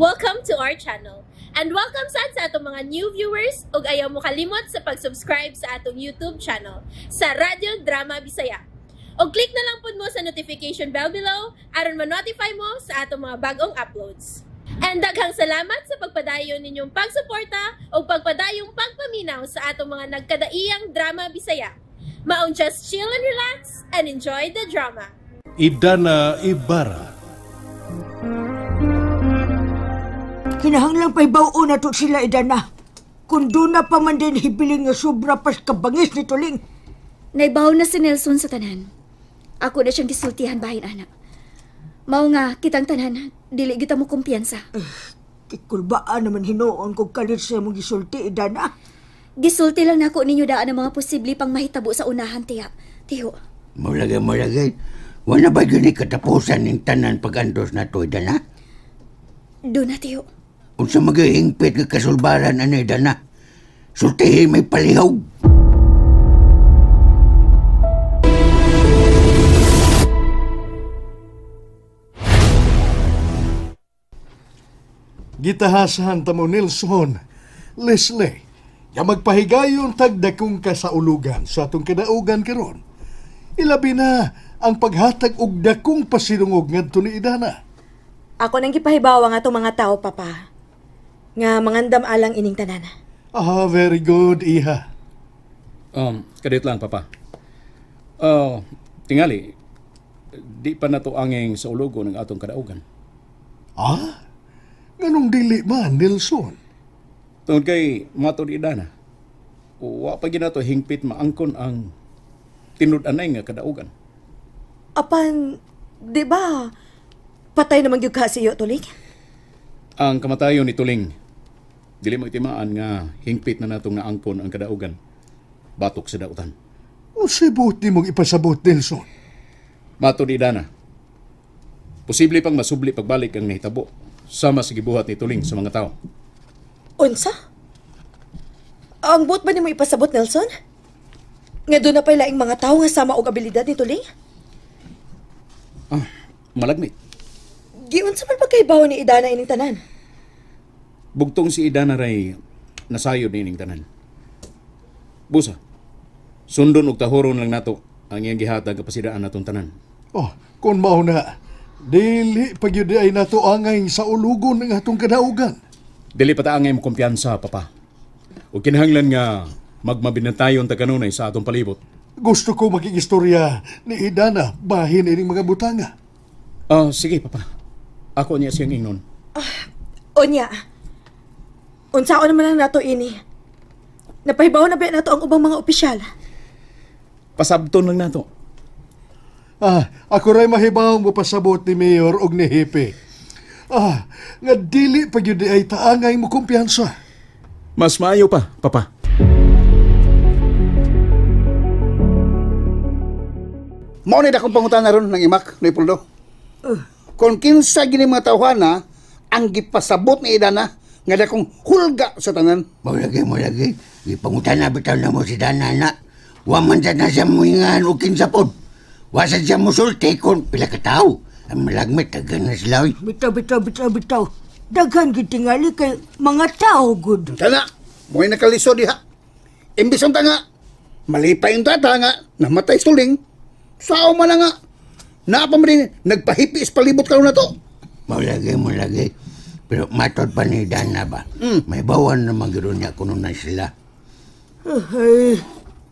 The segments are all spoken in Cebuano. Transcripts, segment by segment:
Welcome to our channel. And welcome sad sa atong mga new viewers ug ayaw mo kalimot sa pag-subscribe sa atong YouTube channel sa Radyo Drama Bisaya. Og click na lang pud mo sa notification bell below aron ma-notify mo sa atong mga bagong uploads. And daghang salamat sa pagpadayon ninyong pagsuporta ug pagpadayong pagpaminaw sa atong mga nagkadaiyang drama Bisaya. Maong just chill and relax and enjoy the drama. Idana Ibarra. Kinahanglang pahibaw-on na to sila, Idana. Kung doon na pa man din hibilin nga sobra pas kabangis ni Tuling. Naibaw na si Nelson sa tanan. Ako na siyang gisultihan bahin, anak. Mao nga, kitang tanan, dili kita mo kumpiyansa. Kikulbaan naman hinuon kung kalit siya mong gisulti, Idana. Gisulti lang nako ninyo daan ang mga posible pang mahitabo sa unahan, tiya. Tiyo. Mulagay, mulagay. Wala ba yun katapusan ng tanan pag-andos na to, Idana? Doon na, tiyo. Unsa magihingpit nga kasulbaran ano, Idana? Sultihin may palihog. Gitahasan ta mo, Nelson, Leslie, nga magpahigayon tagdakong kasaulugan sa atong kadaugan karon. Ilabi na ang paghatag og dakong pasinungog ngadto ni Idana. Ako nang gipahibawa nga atong mga tao, Papa. Nga mangandam alang ining tanan. Ah, very good, iha. Kadit lang, Papa. Tingali, di pa nato anging sa ulugo ng atong kadaugan. Ah? Nganong dili man, Nelson? Tungod kay matod Idana, wa pa ginato hingpit maangkon ang tinud-anay nga kadaugan. Apan, di ba, patay naman gyud ka si iyo, Tuling? Ang kamatayon ni Tuling, dili mo itimaan nga hingpit na natong naangkon ang kadaugan batok sa dautan. O sibot ni mong ipasabot, Nelson? Matod Idana, posible pang masubli pagbalik ang nahitabo sama sa gibuhat ni Tuling sa mga tao. Unsa? Ang buot ba nimo ipasabot, Nelson? Nga doon na pa'y laing mga tao nga sama og abilidad ni Tuling? Ah, malagmit. Giunsa man pagkaibaw ni Idana ining tanan? Bugtong si Idana ray nasayod niining tanan. Busa, sundon og tahoron lang nato ang iyang gihatag kapasidaan natong tanan. Oh, kung mao na, dili pagyud ay nato angay sa ulugon ng atong kadaugan. Dili pa ta angay mo kumpiyansa, Papa. O kinahanglan nga magmabinantayon ta kanunay sa atong palibot. Gusto ko makigistorya ni Idana bahin ining mga butanga. Sige, Papa. Ako niya siyang ingnon. Onya. Unsaon naman lang nato ini. Napahibaw na ba nato ang ubang mga opisyal? Pasabton lang nato. Ah, ako ray mahibaw mo pasabot ni Mayor og ni Hepe. Ah, nga dili pa gyud ay taangay mo kumpiyansa. Mas maayo pa, Papa. Mao ni dakong pangutana ron ng imak, Noy Poldo. Kung kinsa gini mga tawhana ang gipasabot ni Idana nga dakong hulga sa tanan. Mulagay, mulagay. Ipangutana bitaw na mo si Dana na. Wa man sa na siya muingan o kinsa pod. Wa sa siya musulti kung pila ka tao. Ang malagmit, tagan na sila. Oy. Bitaw, bitaw, bitaw, bitaw. Daghan gitingali kay mga tao, good. Kana, mo'y nakalisod diha. Imbis ang tanga, malipay ang tata nga, namatay Tuling. Sao man na nga. Naa pa man din, nagpahipis palibot karon na to. Mulagay, mulagay. Pero matod pa ni Dana ba? May bawan naman gano'n niya kuno na sila. Ay,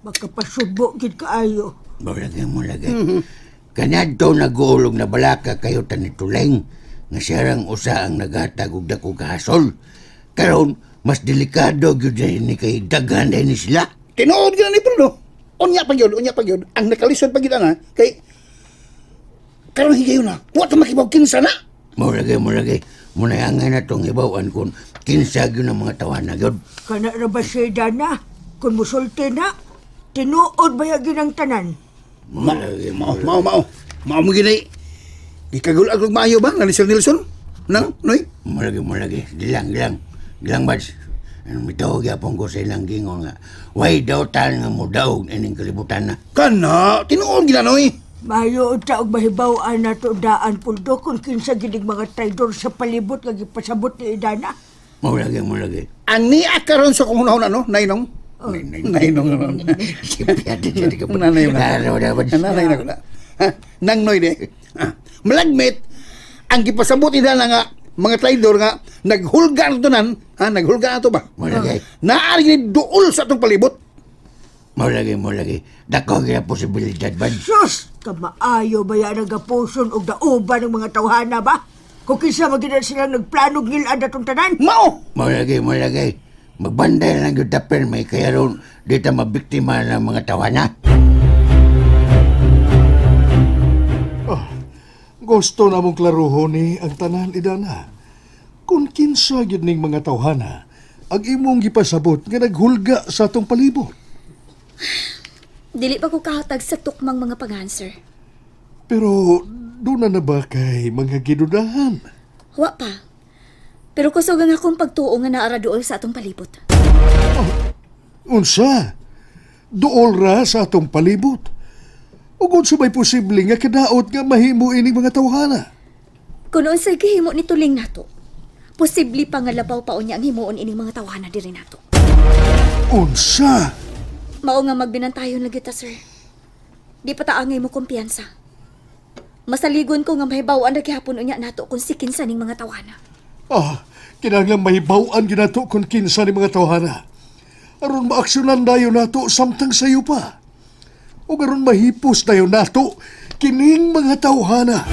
makapasubo gid kaayo. Mulagay, mulagay. Kanyadto nag-uulog na balaka kayo tanituling nga siyarang usa ang naghatag og dako kahasol. Karon mas delikado gyud ni kay daghan ni sila. Tinuod gyud ni Puldo. Unya pa gyud, unya pa gyud. Ang nakalisod pa gyud ana kay karon higayon na. Wa ta makibaw kinsa na. Mulagay, mulagay. Munayangay na tong hibawan kung kinsa gyud ang mga tawana gyud. Kana ra ba si Dana? Kung musulti na, tinuod ba gyud ang tanan? Mulagay, Mao, mao, mao. Mao mo gini. Gikagul-ag og maayo ba nga ni Sir Nelson? Nang, Noy? Mulagay, mulagay. Gilang, gilang. Gilang, Bads. Ano, mitaw gyapon ko sa ilang gingon nga. Way daw tan nga mo daog ining kalibutan na. Kana, tinuod gina, Noy. Mayo unta og mahibaw-an nato daan puldo kung kinsa ginig mga traidor sa palibot nga gipasabot ni Idana. Mao lagi, mao lagi. Ani karon sa kung hunahuna no, nainong. Nainong naman. Sipyate siya di ka pa. Nanay na. Nanay Nanay na. Ha? Nang noy de. Malagmit ang gipasabot ni Dana nga mga traidor nga naghulga na tanan, ha, naghulga na to ba? Mao lagi. Naari ni duol sa atong palibot. Mao lagi, mao lagi. Dako gyud ang posibilidad ba? Sus! Kamaayo ba yan ang gapuson og dauban ng mga tawhana ba? Kung kinsa magina silang nagplano ngilan atong tanan? Mao! Mao lagi, mao lagi. Magbanday lang gyud ta pirmi kaya ron di ta mabiktima ng mga tawhana. Gusto na mong klaruhon ni ang tanan, Idana. Kung kinsa gyud ning mga tawhana, ang imong gipasabot nga naghulga sa atong palibot. Dili pa ko kahatag sa tukmang mga pag-answer. Pero doon na ba kay mga gidudahan? Wa pa. Pero kusog ang akong pagtuo nga naara duol sa atong palibot. Unsa? Duol ra sa atong palibot. Ug unsa may posible nga kadaot nga mahimo ining mga tawhana? Kung unsay gihimo ni Tuling nato, posible pa nga labaw pa unya ang himuon ining mga tawhana diri nato. Unsa? Mao nga magbinantayon lagi ta, sir. Di pa taangay mo kumpiyansa. Masaligon ko nga mahibaw-an ra gihapon unya nato kung si kinsa ning mga tawhana. Ah, kinahanglan mahibaw-an ginato kung kinsa ning mga tawhana. Aron maaksyonan dayon nato samtang sayo pa. O aron mahipos dayon nato kining mga tawhana.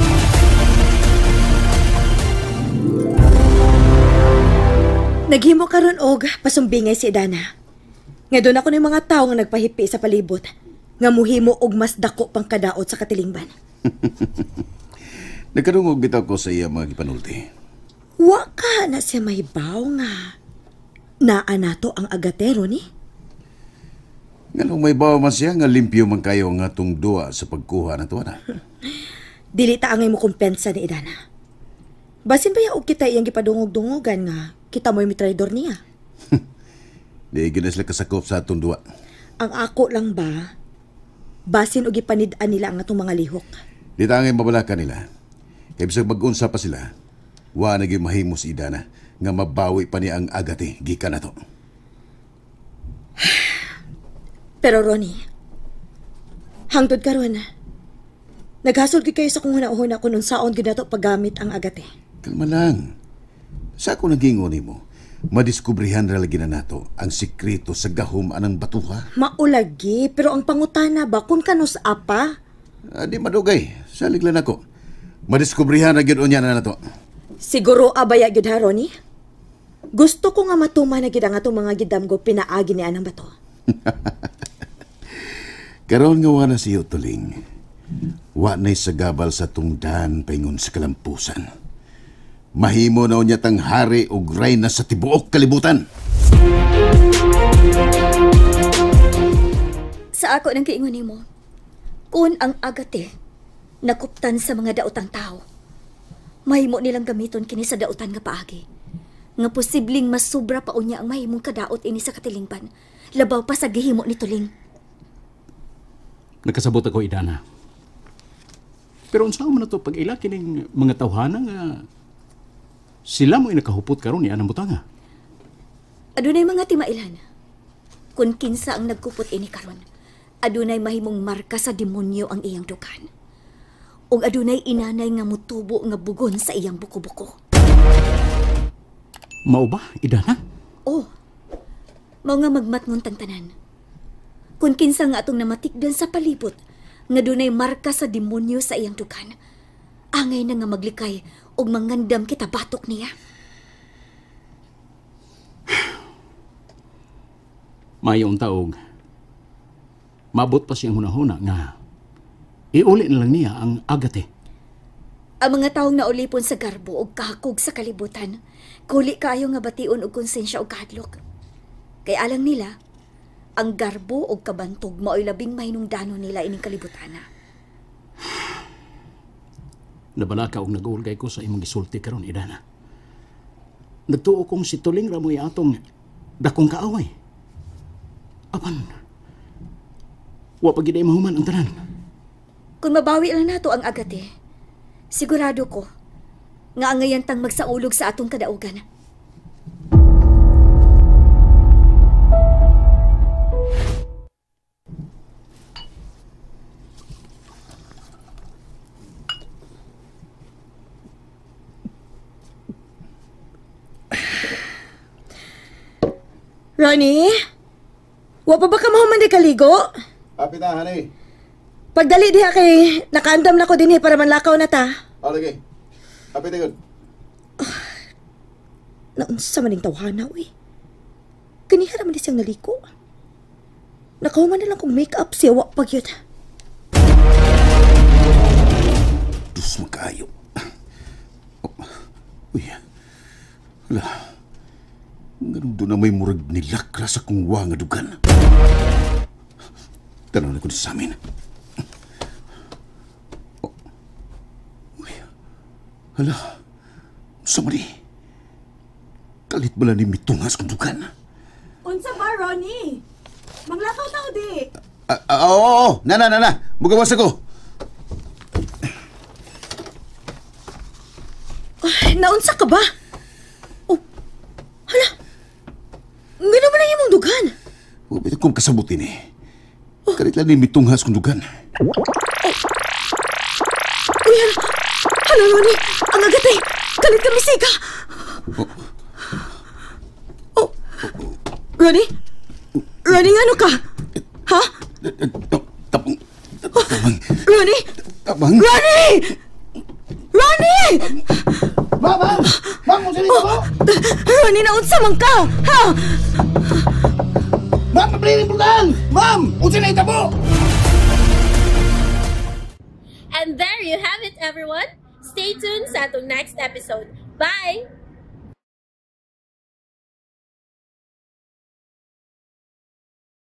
Naghimo karon og pasumbingay si Idana. Nga doon ako ng mga tao nga nagpahipi sa palibot, nga muhimo og mas dako pang kadaot sa katilingban. Nagkadungog bitaw ko sa iya mga gipanulti. Wa ka na siya mahibaw nga naa nato ang agatero ni. Nganong may bawa man siya nga limpyo man kayo nga atong duwa sa pagkuha na tuwa na. Dili ta angay mo kumpensa ni Idana. Basin ba ya og kita iyang gipadungog-dungogan nga kita mo'y mitraidor niya? Di gid na sila kasakop sa atong duwa. Ang ako lang ba, basin og gipanid-an nila ang atong mga lihok. Di ta angay mabalaka nila. Kay bisag mag-unsa pa sila, wa na gyud mahimo si Idana nga mabawi pa niya ang agate gikan nato. Pero Ronnie, hangtod karon, naghasol gyud kayo sa kung huna-huna kung unsaon gyud nato paggamit ang agate. Kalma lang. Sa ako nagingon nimo, madiskubrihan ra lagi na nato ang sikreto sa gahom anang batuha. Maulagi, pero ang pangutana ba kung kanus apa? Di madugay, salig lang ako. Madiskubrihan ra gyud unya na nato. Siguro abaya gyud ha, Ronnie. Gusto ko nga matuma na gyud ang atong mga gidamgo pinaagi ni anang bato. Karon nga wa na siyo tuling. Wa na'y sagabal sa tungdan paingon sa kalampusan. Mahimo na unya tang hari og reyna sa tibuok kalibutan. Sa ako nang kiingon nimo, kun ang agate nakuptan sa mga daotang tao, mahimo nilang gamiton kini sa daotan nga paagi. Nga posibleng mas sobra pa unya ang mahimong kadaot ini sa katilingban, labaw pa sa gihimo ni Tuling. Nakasabot ako, Idana. Pero unsa man na to pag-ila kining mga tawhana nga sila mo'y nakahupot karon ni anang butanga. Adunay mga timailan. Kun kinsa ang nagkupot ini karon, adunay mahimong marka sa demonyo ang iyang dukan. Ug adunay inanay nga mutubo nga bugon sa iyang buko-buko. Mao ba, Idana? Oh, mao nga magmatngon tang tanan. Kun kinsa nga atong namatikdan sa palibot, nga dunay marka sa demonyo sa iyang dukan, angay na nga maglikay ug mangandam kita batok niya. Mayong taog, mabot pa siyang hunahuna nga iuli na lang niya ang agate. Ang mga taong naulipon sa garbo ug kahakog sa kalibutan, kuli kaayo nga bation og konsensya og kahadlok. Kay alang nila, ang garbo og kabantog mao'y labing mahinungdanon nila ining kalibutana. Nabalaka og nag-uulgay ko sa imong gisulti karon, Idana. Nagtuo kong si Tuling ra mo'y atong dakong kaaway. Apan, wa pa gid ay mahuman ang tanan. Kung mabawi lang nato ang agate, sigurado ko nga angayan tang magsaulog sa atong kadaugan. Ronnie? Wa pa ba ka mahuman di kaligo? Happy na, honey. Pagdali diha kay nakaandam na ko dinhi para manlakaw na ta. Oh, lagi. Happy na good. Naunsa man ning tawhana, uy. Kaniha naman di siyang naliko. Nakahuman na lang kong make-up siya, wa pa gyud. Dus magkaayo. Oh. Uy. Hala. Ganun doon na may murag nilakra sa kong wa nga dugan. Tanaw na ko sa amin. Oh. Uy. Hala. Unsa man ni? Kalit bala ni mitungas kong dugan. Unsa ba, Ronnie? Manglakaw tao di. Oo. Na. Mugawas ako. Ay, naunsa ka ba? Oh, hala. Ngano man ang imong dugan? Huwag ito kong kasabutin eh. Kalit lang ni mitunghas kong dugan. Oh. Uy, hala. Hala, Ronnie. Ang agatay. Kalit kami sika. Oh. Oh. Ronnie? Ronnie, ngano ka? Ha? Tapang. Tapang. Ronnie? Tapang. Ronnie! Ronnie! Ma'am, ma'am! Ma'am, kung sino ko? Ronnie, naunsa man ka! Ha? Ma'am, mabili rin! Ma'am, kung sino ito po? And there you have it, everyone. Stay tuned sa atong next episode. Bye!